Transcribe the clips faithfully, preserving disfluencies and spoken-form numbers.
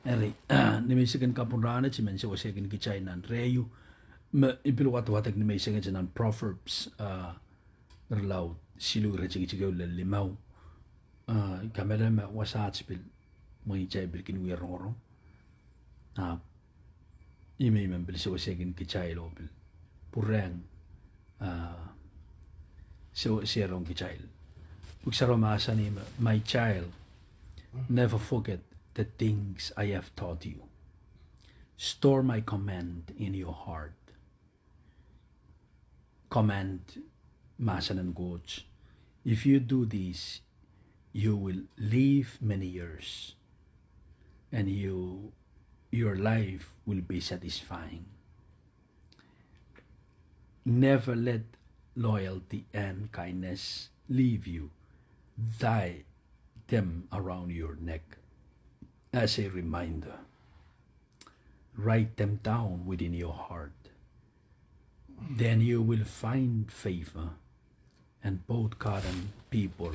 Eri, nimenseng en kapwunrahn wet I men sewesehkin kitail nan rehtail, me I pil wadawadek nimenseng wet nan Proverbs, ah, irelaud siluh, iretikitik ehu lel limau. Ah, I kamehlele me wasaht pil, mwein kitail pil kin wie rongorong. Ah, I men, I men pil sewesehkin kitail oh pil pwurehng, ah, seweserohng kitail. Pwuhk Sarawi mahsanih me, My child, never forget the things I have taught you. Store my command in your heart. Command, mahsen en Koht. If you do this, you will live many years, and you, your life will be satisfying. Never let loyalty and kindness leave you. Tie them around your neck as a reminder. Write them down within your heart. Then you will find favor and both God and people.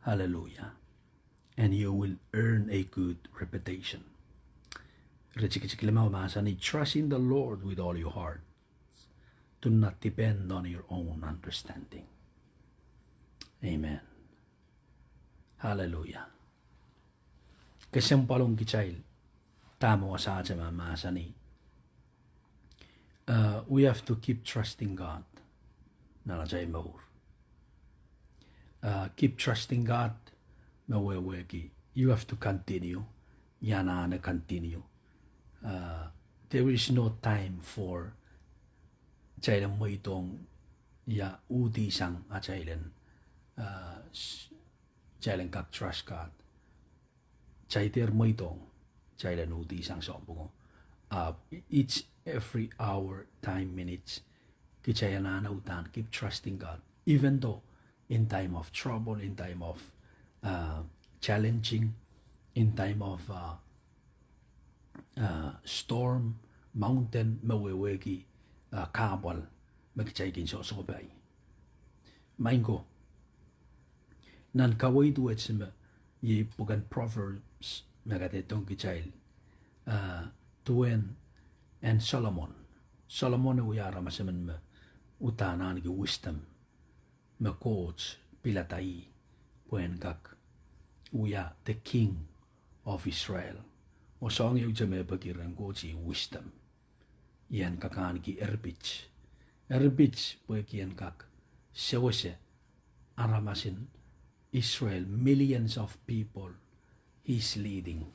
Hallelujah. And you will earn a good reputation. Iretikitik limau mahsanih, Trust in the Lord with all your heart. Do not depend on your own understanding. Amen. Hallelujah. Kesempwal ong kitail, dahme wasaht me mahsanih, uh, we have to keep trusting God nan atail mour. Uh, keep trusting God, me wehwehki, you have to continue. I anahne continue. Uh, there is no time for atail en mweidohng ia uhdisang atail en, uh, s-, atail en kak trust God. Kitail dehr mweidohng atail en uhdisang soahng pwungo. Uh, each, every hour, time, minutes, kitail anahne uhdahn keep trusting God. Even though in time of trouble, in time of, uh, challenging, in time of, uh, uh, storm, mountain, me wehwehki, uh, kahpwal, me kitail kin sohsohpai. Maing ko, nan kaweid wet me iei pwuken Proverbs me kadehdehiong kitail, uh, duwen en Solomon. Solomon e wia aramas emen me uhdahn ahneki wisdom, me Koht pilada ih pwe en kak wia the king of Israel. Oh soahng ehute me peki rehn Koht iei wisdom. I en kak ahneki eripit. Eripit pwehki en kak sewese aramasin Israel, millions of people he is leading.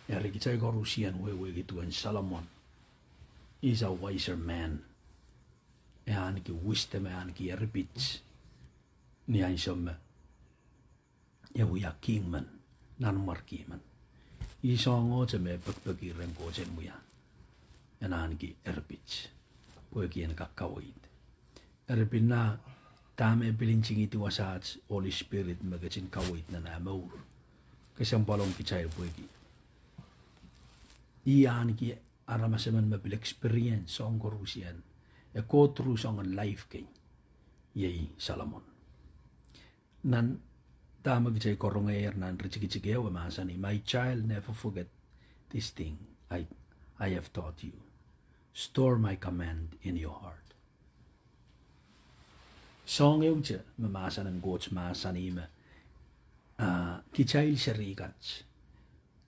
Eri kitail koaros en wehwehki duwen Solomon. He is a wiser man. E ahneki wisdom, e ahneki eripit ni ansou me e wia king men, nanmwarki men. Ih soahng ehute me pekipeki rehn Koht en wia, en ahneki eripit, pwehki en kak kaweid. Eri pil nah, dahme pil ntingihdi wasaht Holy Spirit me ketin kaweid nan ah mour. Kesempwal ong kitail pwehki ih ahneki aramas emen me pil experience soahng koaros en, e go through soangen life kei, iei Solomon. Nan dahme kitail karongehr nan iretikitik ehu e mahsanih, My child, never forget this thing I, I have taught you. Store my command in your heart. Soahng ehute me mahsen en Koht mahsanih me, ah, kitail seri kat,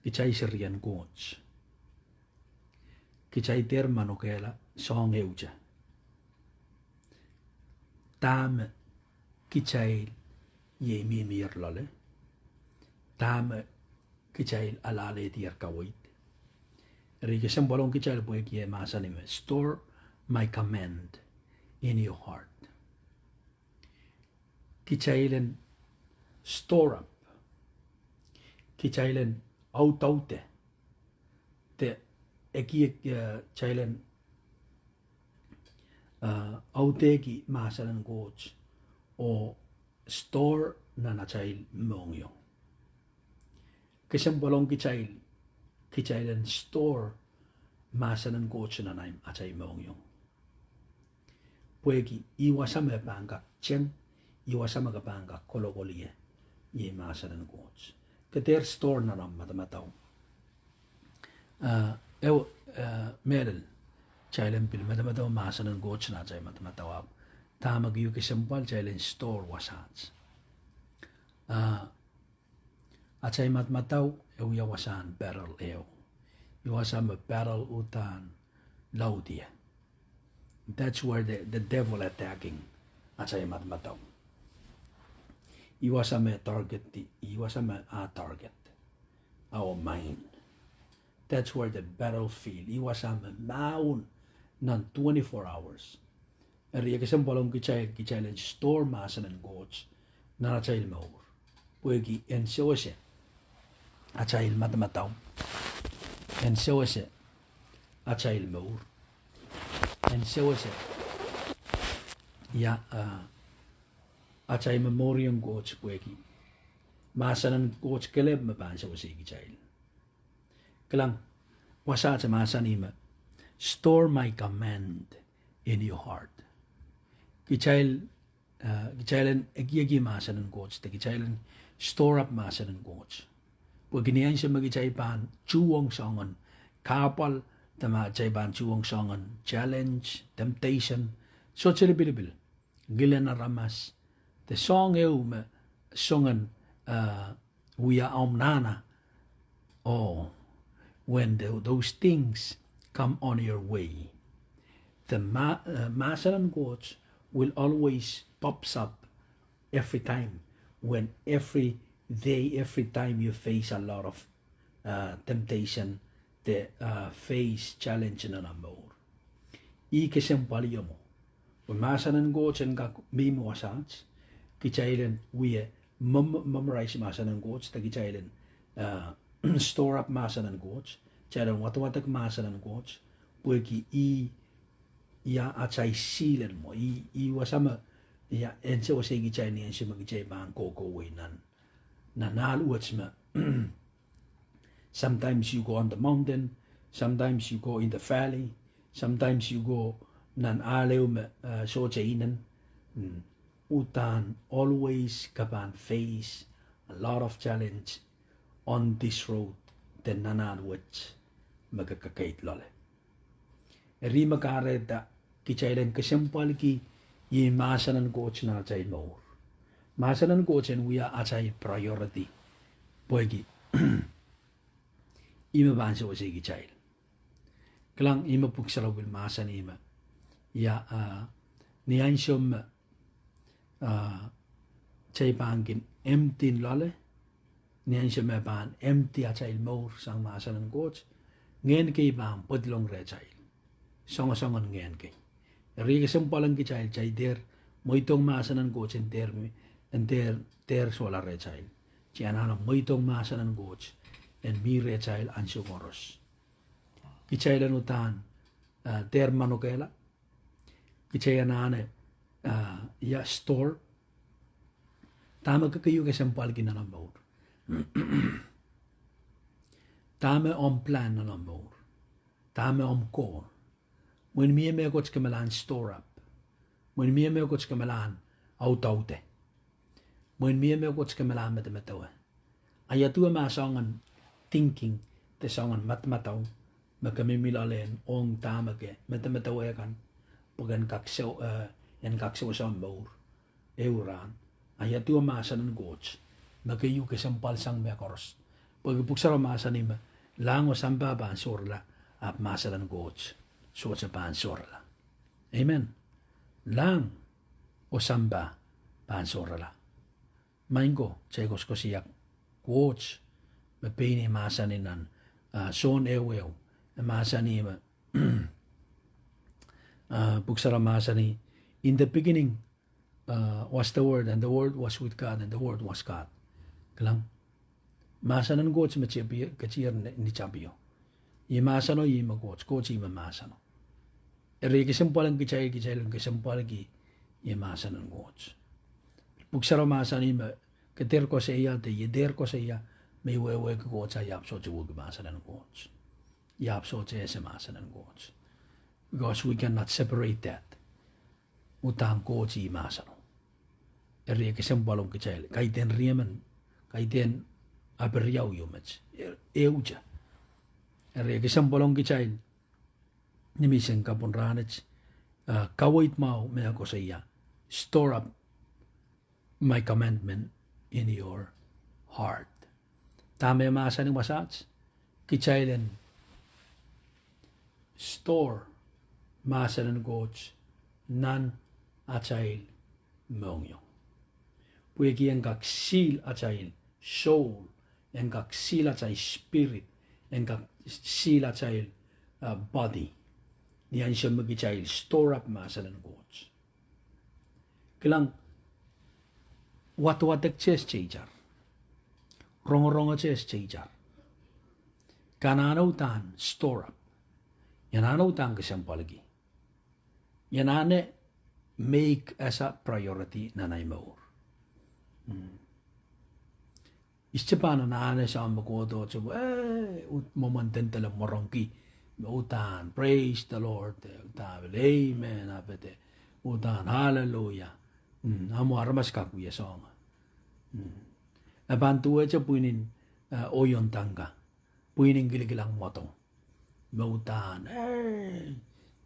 kitail serien Koht, kitail dehr manokehla soahng ehute. Dahme kitail iei mihmier loale, dahme kitail alalehdier kaweid. Eri kesempwal ong kitail pwehki e mahsanih me, Store my command in your heart. Kitail en store up, kitail en audaudki, de ekiek, eh, kitail en, eh, audehki mahsen en Koht oh store nan atail mohngiong. Kesempwal ong kitail, kitail en store mahsen en Koht nan atail mohngiong. Pwehki ih wasa me pahn kak teng Ih wasa me ke pahn kak kolokol ie, iei mahsen en Koht. Ke dehr store nan omw madamadau. Ah, ehu, ah, mehlel, kitail en pil madamadau mahsen en Koht nan atail madamadau ahpw dahme keieu kesempwal, kitail en store wasaht. Ah, atail madamadau e wia wasahn battle ehu. Ih wasa me battle uhdahn laud ie. That's where the, the devil attacking atail madamadau. Ih wasa me target, ih wasa me ah target our mind. That's where the battlefield. Ih wasa me mahwen nan twenty-four hours. Eri e kesempwal ong kitail, kitail en store mahsen en Koht nan atail mour. Pwehki en sewese atail madamadau, en sewese atail mour, en sewese, ia, ah, atail momouriong Koht pwehki mahsen en Koht kelehpw me pahn sewese kitail. Kilang, wasaht e mahsanih me, store my command in your heart. Kitail, ah, kitail en ekieki mahsen en Koht, de kitail en store up mahsen en Koht. Pwehki ni ansou me kitail pahn tuhwong soangen kahpwal, de ma kitail pahn tuhwong soangen challenge, temptation, sohte lipilipil, ngilen aramas, de soahng ehu me soangen, ah, wia omw nahna. Oh, when tho-, those things come on your way, the ma-, ah, mahsen en Koht will always pops up every time, when every day, every time you face a lot of, ah, temptation, de, ah, face challenge nan omw mour. Ih kesempwal ieu mwo. Pwe mahsen en Koht en kak mihmi wasaht, kitail en wie mem-, memorize mahsen en Koht, de kitail en, ah, store up mahsen en Koht, kitail en wadwadek mahsen en Koht, pwehki ih, ia atail seal en mwo, ih, ih wasa me, ia en sewese kitail ni ansou me kitail pahn kohkohwei nan, nan ahl wet me sometimes you go on the mountain, sometimes you go in the valley, sometimes you go nan ahl ehu me, ah, sohte inenen. Uhdahn always ke pahn face a lot of challenge on this road, de nan ahl wet me ke kekeid loale. Eri me kahrehda kitail en kesempwalki iei mahsen en Koht nan atail mour. Mahsen en Koht en wia atail priority. Pwehki ih me pahn sewese kitail. Kilang, ih me Pwuhk Sarawi pil mahsanih me, ia, ah, ni ansou me, ah, kitail pahn kin empty loale, ni ansou me pahn empty atail mour sang mahsen en Koht, ngehn kei pahn pwedilong rehtail. Soangosoangen ngehn kei. Eri kesempwal ong kitail, kitail dehr mweidohng mahsen en Koht en dehr, en dehr, dehr solahr rehtail. Kitail anahne mweidohng mahsen en Koht en mih rehtail ansou koaros. Kitail en uhdahn, ah, dehr manokehla. Kitail anahne, ah, ia store. Dahme keieu kesempwalki nan omw mour? Dahme omw plan nan omw mour? Dahme omw goal? Mwein mie mehkot ke malahn store up. Mwein mie mehkot ke malahn audaude. Mwein mie mehkot ke malahn medemedewe. Ia duwe ma soangen thinking, de soangen madamadau me ke mihmi loalehn ong dahme ke medemedewe kan, pwe ke en kak se-, eh, en kak sewese omw mour ehu rahn. Ia duwe mahsen en Koht me keieu kesempwal sang mehkoaros? Pwehki Pwuhk Sarawi mahsanih me lahng oh sampah pahn sohrala, ahpw mahsen en Koht sohte pahn sohrala. Amen. Lahng oh sampah pahn sohrala. Maing ko, kitail koasoakoasoia Koht me pein e mahsanih nan, ah, Sohn ehuehu, e mahsanih me, ah, Pwuhk Sarawi mahsanih, In the beginning, ah, was the Word, and the Word was with God, and the Word was God. Kilang, mahsen en Koht me tepio, ketier ni, ni tapio. Iei mahseno, iei me Koht, Koht iei me mahseno. Eri kesempwal ong kitail, kitail en kesempwalki iei mahsen en Koht. Pwuhk Sarawi mahsanih me ke dehr koasoia, de ie dehr koasoia me I wehwehki Koht, a I ahpw sohte wehwehki mahsen en Koht. I ahpw sohte ese mahsen en Koht. Because we cannot separate that. Uhdahn Koht iei mahseno. Eri e kesempwal ong kitail, kaidehn riemen, kaidehn aperiau ieu met, e, ehute. Eri e kesempwal ong kitail ni menseng kapwung rahnwet, ah, kaweid mwahu me e koasoia, store up my commandment in your heart. Dahme e mahsanih wasaht, kitail en store mahsen en Koht nan atail mohngiong. Pwehki en kak seal atail soul, en kak seal atail spirit, en kak seal atail, uh, body. Ni ansou me kitail store up mahsen en Koht. Kilang, wadwadek te steitar. Rongorong te steitar. Ke anahne uhdahn store up. Ke anahne uhdahn kesempwalki. Ke anahne make as a priority nan ahi mour. Hmm. I sohte pahn anahne soahng me kohdo, soh, eh, ud mwomwen dendelen mworongki, me uhdahn, praise the Lord, eh, uhdahn, amen, apede, uhdahn, hallelujah. Mm, ahmw aramas kak wia soangen. Mm. E pahn duwehte pwihn en, eh, ohiong tangka, pwihn en kilikilang mwadong. Me uhdahn, eh,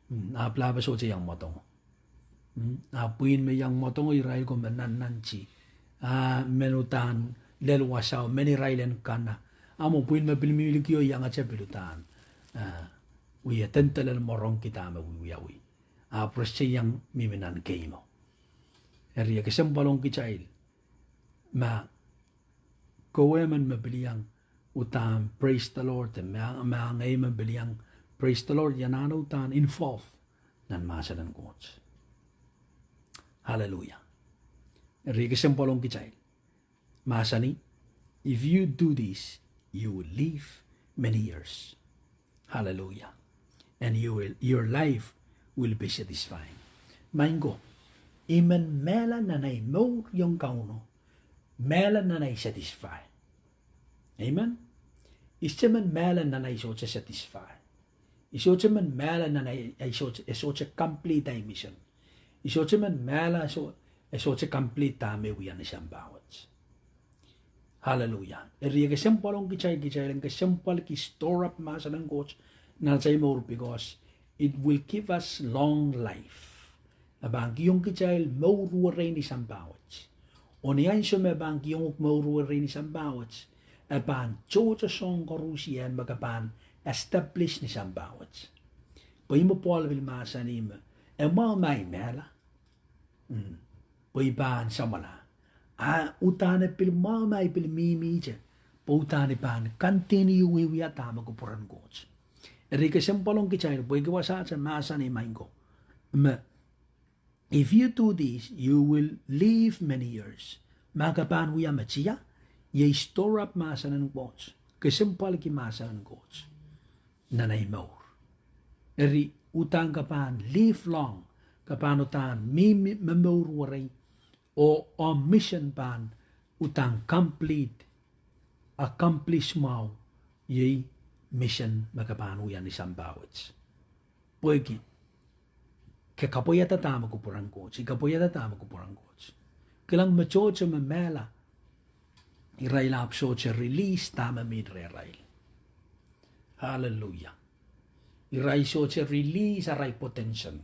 mm, ahpw lape sohte iang mwadong. Mm, a pwihn me iang mwadong irail ko me nannanti. A men uhdahn lel wasao, men irail en kana. Ahmw pwihn me pil mihmi likio iangete pil uhdahn, ah, wie dendelen mworongki dahme wiwiawi. Ahpw re sohte iang mihmi nan keimo. Eri e kesempwal ong kitail. Ma kowe emen me pil iang uhdahn praise the Lord, ma, ma ngehi men pil iang praise the Lord, ke anahne uhdahn involve nan mahsen en Koht. Hallelujah. Eri e kesempwal ong kitail. Mahsanih, if you do this, you will live many years. Hallelujah. And you will, your life will be satisfying. Maing ko, I men mehla nan ei mour iong Kauno, mehla nan ei satisfy. Amen. I sohte men mehla nan ei sohte satisfy. I sohte men mehla nan ei, ei sohte, e sohte complete ei mission. I sohte men mehla, e soh-, e sohte complete dahme wia ni sampah wet. Hallelujah. Eri e kesempwal ong kitail, kitail en kesempwalki store up mahsen en Koht nan atail mour, because it will give us long life. E pahn kihong kitail mour werei ni sampah wet. Oh ni ansou me e pahn kihong uhk mour werei ni sampah wet, e pahn tohto soahng koaros en me ke pahn establish ni sampah wet. Pwe ih me Pohl pil mahsanih me, e mwahu ma I mehla. Mm. Pwe I pahn samwala. A uhdahn e pil mwahu ma I pil mihmihte. Pwe uhdahn I pahn continue wiewia dahme kupwuren Koht. Eri kesempwal ong kitail, pwehki wasaht e mahsanih, maing ko, me, if you do this, you will live many years. Ma ke pahn wia me tia, iei store up mahsen en Koht. Kesempwalki mahsen en Koht nan ei mour. Eri uhdahn ke pahn live long, ke pahn uhdahn mihmi, mihmi mour werei, oh omw mission pahn uhdahn complete, accomplish mwahu, iei mission me ke pahn wia ni sampah wet. Pwehki ke kapwaiada dahme kupwuren Koht, I kapwaiada dahme kupwuren Koht. Kilang, me tohto me mehla, irail ahpw sohte release dahme mi rehrail. Hallelujah. Irail sohte release arail potential.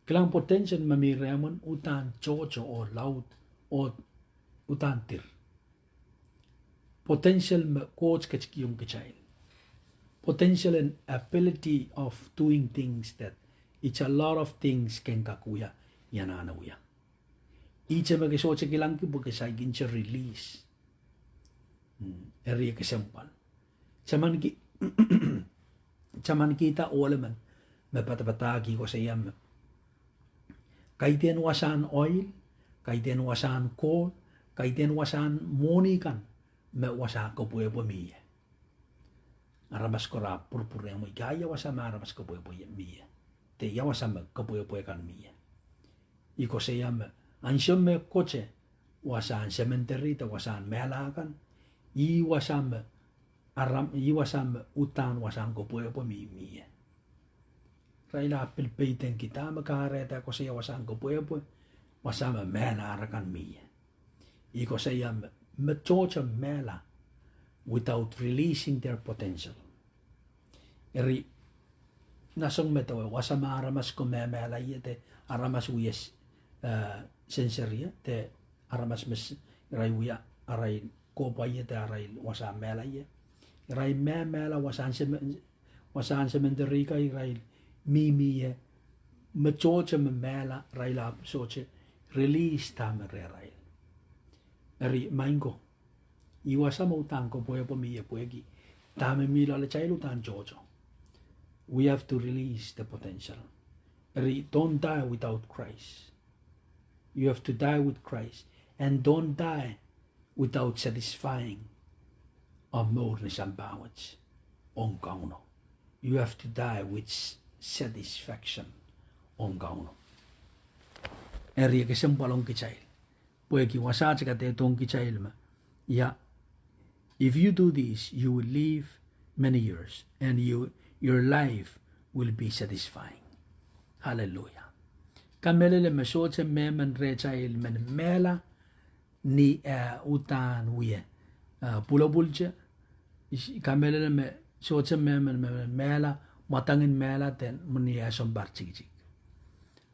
Kilang, potential me mi rehmw en uhdahn tohto oh laud oh uhdahn dir. Potential me Koht ketikihong kitail. Potential and ability of doing things that it's a lot of things ken kak wia, I anahne wia. Ihte me ke sohte kilangki pwe ke saikinte release. Mm, eri e kesempwal. Taman ki-, tamankihda ohl emen me padapadahk, koasoia me kaidehn wasahn oil, kaidehn wasahn kohl, kaidehn wasahn mwohni kan me wasa kepwehpwe mie. Aramas koaros pwurpwurehng me, ih ia wasa me aramas kepwehpwe mie? De ia wasa me kepwehpwe kan mie? I koasoia me ansou me kote wasahn sementeri de wasahn mehla kan, ih wasa me, aram, ih wasa me uhdahn wasahn kepwehpwe mi, mie. Irail ahpw pil peidengki dahme kahrehda e koasoia wasahn kepwehpwe. wasa me mehla akan mie. I koasoia me, me tohto mehla without releasing their potential. Eri, na song me dewe wasa me aramas ko mehmehla ie de aramas wia, eh, senserie de aramas me s-, irail wia, arail kohpwa ie de arail wasa mehla ie. Irail mehmehla wasahn semen-, wasahn sementeri ka irail mihmi ie, me tohto me mehla irail ahpw sohte release dahme rehrail. Eri maing ko, ih wasa me uhdahn kepwehpwe mie pwehki dahme mi loalatail uhdahn tohto. We have to release the potential. Eri don't die without Christ. You have to die with Christ. And don't die without satisfying omw mour ni sampah wet ong Kauno. You have to die with s-, satisfaction ong Kauno. Eri e kesempwal ong kitail. Pwehki wasaht kadehdehiong kitail me, ia, if you do this, you will live many years and you, your life will be satisfying. Hallelujah. Kamehlele me sohte mehmen rehtail men mehla ni, eh, uhdahn wie, eh, pwulopwulte. Kamehlele me sohte mehmen me, me mehla, mwadangin mehla de ni eh sounpar tikitik.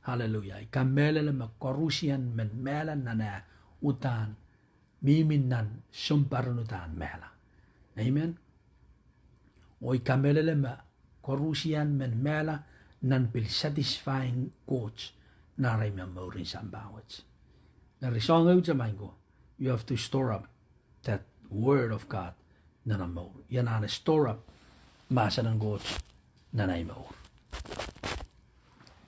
Hallelujah. Kamehlele me koaruhsian men mehla nan eh uhdahn mihmi nan sounpar en uhdahn mehla. Amen. Oh I kamehlele me koaruhsian men mehla nan pil satisfying Koht nan arail mour ni sampah wet. Eri soahng ehute maing ko, you have to store up that word of God nan omw mour. I anahne store up mahsen en Koht nan ahi mour.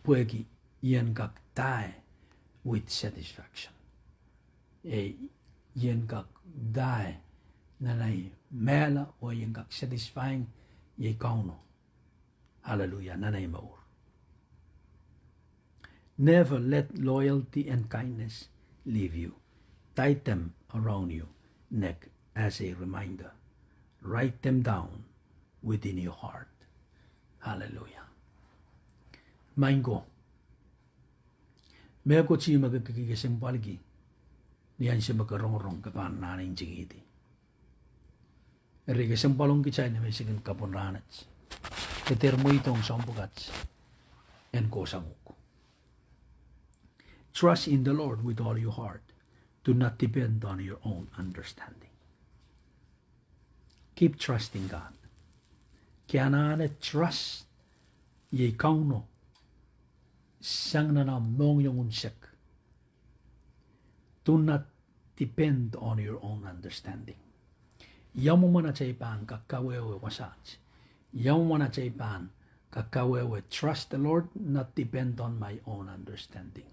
Pwehki I en kak die with satisfaction. Eh, I en kak die nan ahi mehla oh I en kak satisfying iei Kauno. Hallelujah, nan ahi mour. Never let loyalty and kindness leave you. Tie them around your neck as a reminder. Write them down within your heart. Hallelujah. Maing ko, mehkot me ke, ke, ke kesempwalki, ni ansou me ke rongorong ke pahn anahne ntingihdi. Eri kesempwal ong kitail ni menseng en kapwung rahnwet, ke dehr mweidohng soahng pwukat en kohsang uhk. Trust in the Lord with all your heart. Do not depend on your own understanding. Keep trusting God. Ke anahne trust iei Kauno sang nan omw mohngiong unsek. Do not depend on your own understanding. Ia mwomwen atail pahn kak kawehwe wasaht? Ia mwomwen atail pahn kak kawehwe trust the Lord, not depend on my own understanding?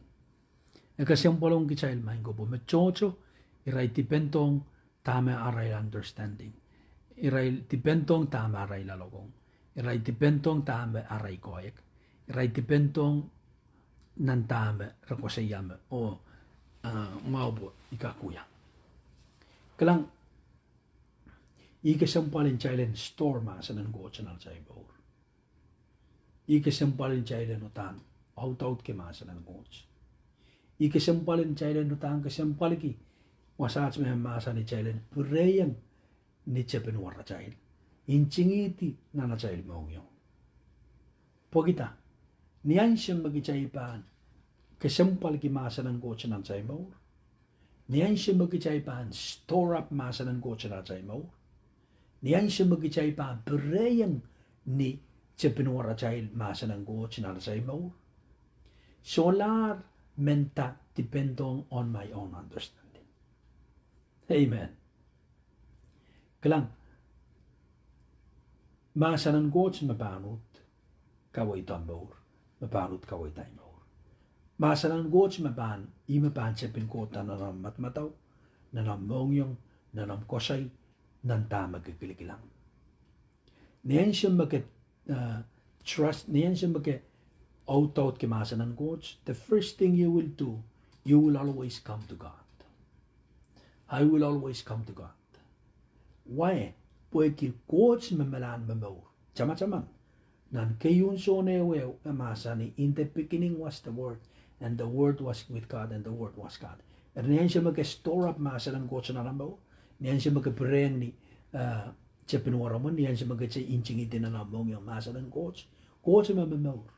E kesempwal ong kitail maing ko pwe me tohto irail dipendohng dahme arail understanding. Irail dipendohng dahme arail loalokong. Irail dipendohng dahme arail koahiek. Irail dipendohng nan dahme re koasoia me, oh, ah, mwahu pwe I kak wia. Kilang, ih kesempwal en kitail en store mahsen en Koht nan atail mour. Ih kesempwal en kitail en uhdahn audaudki mahsen en Koht. Ih kesempwal en kitail en uhdahn kesempwalki wasaht me mahsanih kitail en pwurehng ni tepin waratail, ntingihdi nan atail mohngiong. Pwekida, ni ansou me kitail pahn kesempwalki mahsen en Koht nan atail mour, ni ansou me kitail pahn store up mahsen en Koht nan atail mour, ni ansou me kitail pahn pwurehng ni tepin waratail mahsen en Koht nan atail mour, solahr men nda depending on my own understanding. Amen. Kilang, mahsen en Koht me pahn uhd kaweid omw mour, me pahn uhd kaweid ahi mour. Mahsen en Koht me pahn, ih me pahn tepin kohda nan omw madamadau, nan omw mohngiong, nan omw koasoi, nan dahme ke kilikilang. Ni ansou me ke, uh, trust, ni ansou me ke audaudki mahsen en Koht, the first thing you will do, you will always come to God. I will always come to God. Why? Pwehki Koht me melahn momour. Tamataman, nan keieun Sohn ehuehu e mahsanih, in the beginning was the Word, And the Word was with God, and the Word was God. Eri ni ansou me ke store up mahsen en Koht nan omw mour, ni ansou me ke pwurehng ni, eh, tepin weremwen, ni ansou me ke ntingihdi nan omw mohngiong mahsen en Koht, Koht me momour.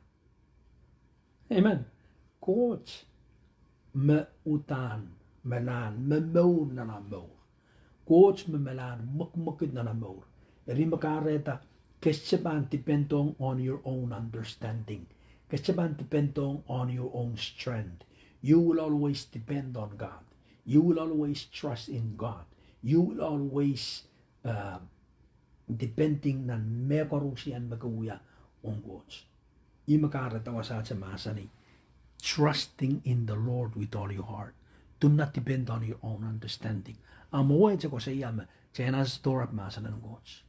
Amen. Koht me uhdahn, me lahn, me momour nan omw mour. Koht me, me lahn mwekimwekid nan omw mour. Eri me kahrehda, ke sohte pahn depend on, on your own understanding. Ke sohte pahn depend on, on your own strength. You will always depend on God. You will always trust in God. You will always, uh, depending nan mehkoaros ian me ke wia ong Koht. Ih me kahrehda wasaht e mahsanih, trusting in the Lord with all your heart. Do not depend on your own understanding. A mwowe e koasoia me, kitail en store up mahsen en Koht.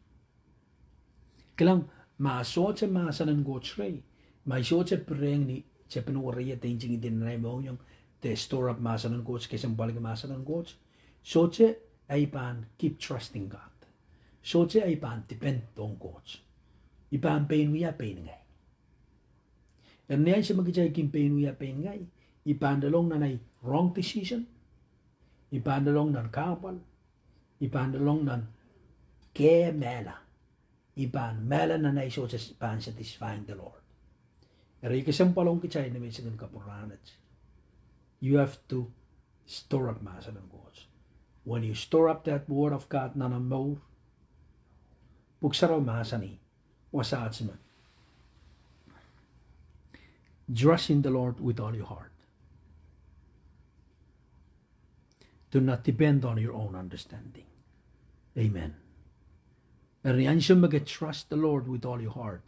Kilang, ma sohte mahsen en Koht rei, ma sohte pwurehng ni tepin weriei de ntingihdi nan ei mohngiong, de store up mahsen en Koht, kesempwalki mahsen en Koht, sohte ei pahn keep trusting God. Sohte ei pahn depend ong Koht. I pahn pein wia pein ngehi. Eri ni ansou me kitail kin pein wia pein ngehi, i pahn lelohng nan ei wrong decision, i pahn lelohng nan kahpwal, i pahn lelohng nan kehmehla, i pahn mehla nan ei sohte pahn satisfying the Lord. Eri kesempwal ong kitail ni menseng en kapwurahn wet, you have to store up mahsen en Koht. When you store up that word of God nan omw mour, Pwuhk Sarawi mahsanih, wasaht me, trust in the Lord with all your heart. Do not depend on your own understanding. Amen. Eri ni ansou me ke trust the Lord with all your heart,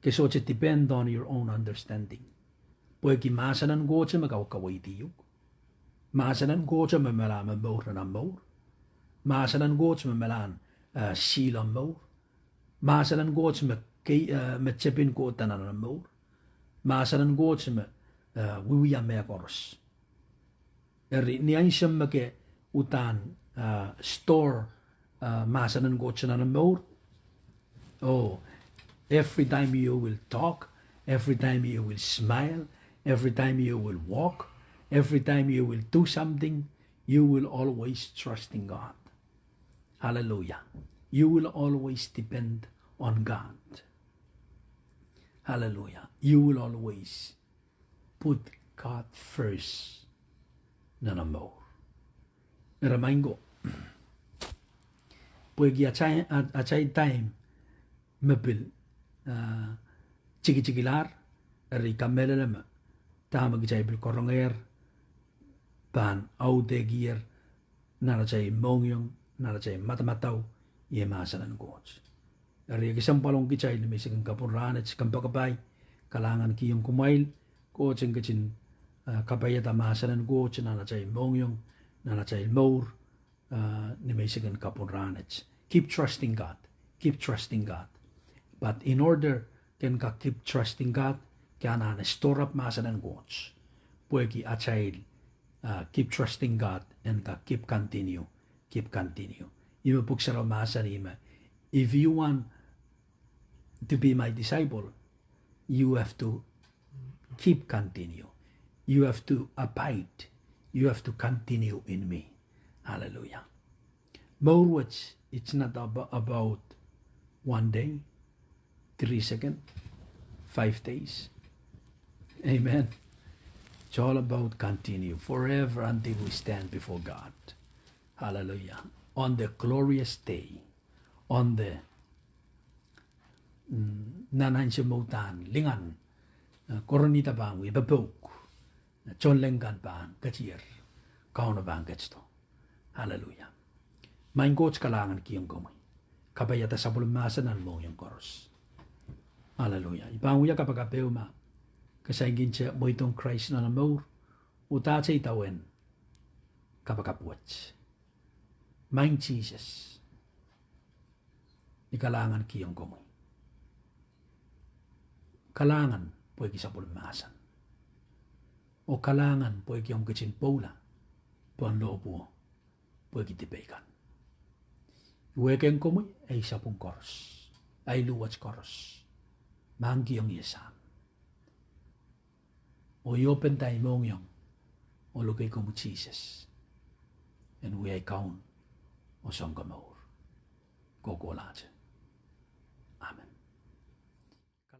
ke sohte depend on your own understanding. Pwehki mahsen en Koht me kawekaweidih uhk. Mahsen en Koht me melahr momour nan omw mour. Mahsen en Koht me melahr, eh, sihl omw mour. Mahsen en Koht me kei, eh, me tepin kohda nan omw mour. Mahsen en Koht me, eh, wiewia mehkoaros. Eri ni ansou me ke uhdahn, eh, store, eh, mahsen en Koht nan omw mour, oh, every time you will talk, every time you will smile, every time you will walk, every time you will do something, you will always trust in God. Hallelujah. You will always depend on God. Hallelujah. You will always put God first nan omw mour. Eri maing ko, pwehki atail, a-, atail time me pil, ah, tikitikilahr, eri kamehlele me dahme kitail pil karongehr pahn audehkier nan atail mohngiong, nan atail madamadau, iei mahsen en Koht. Eri e kesempwal ong kitail ni menseng en kapwurahn wet, kompoakepahi, kalahngan kihong kumwail, Koht en ketin, ah, kapaiada mahsen en Koht nan atail mohngiong, nan atail mour, ah, ni menseng en kapwurahn wet. Keep trusting God. Keep trusting God. But in order ke en kak keep trusting God, ke anahne store up mahsen en Koht. Pwehki atail, ah, keep trusting God en kak keep continue, keep continue. Ih me Pwuhk Sarawi mahsanih me, if you want to be my disciple, you have to keep continue. You have to abide. You have to continue in me. Hallelujah. Mour wet, it's not ab-, about one day, three second, five days. Amen. It's all about continue forever until we stand before God. Hallelujah. On the glorious day, on the, mm, nan ansou me uhdahn lingan, eh, koronihda pahn wie popouk, tohnleng kan pahn ketier, Kauno pahn ketido. Hallelujah. Maing Koht, kalahngan kihong komwi. Kapaiada sapwellime mahsen nan mohngiong koaros. Hallelujah. I pahn wia kapakap ehu ma ke saikinte mweidohng Krais nan omw mour, uhdahte idawehn kapakap wet. Maing Sises, I kalahngan kihong komwi. Kalahngan pwehki sapwellime mahsen. Oh kalahngan pwehki omw ketin pwoula pohn lohpwuo pwehki dipei kan. I wehkehng komwi ei sapwung koaros, ei luwet koaros, mahkikihong ie Sahm. Oh I open da ei mohngiong oh lokei komwi Sises en wiahiong Kaun oh Sounkomour. Kohkohlahte.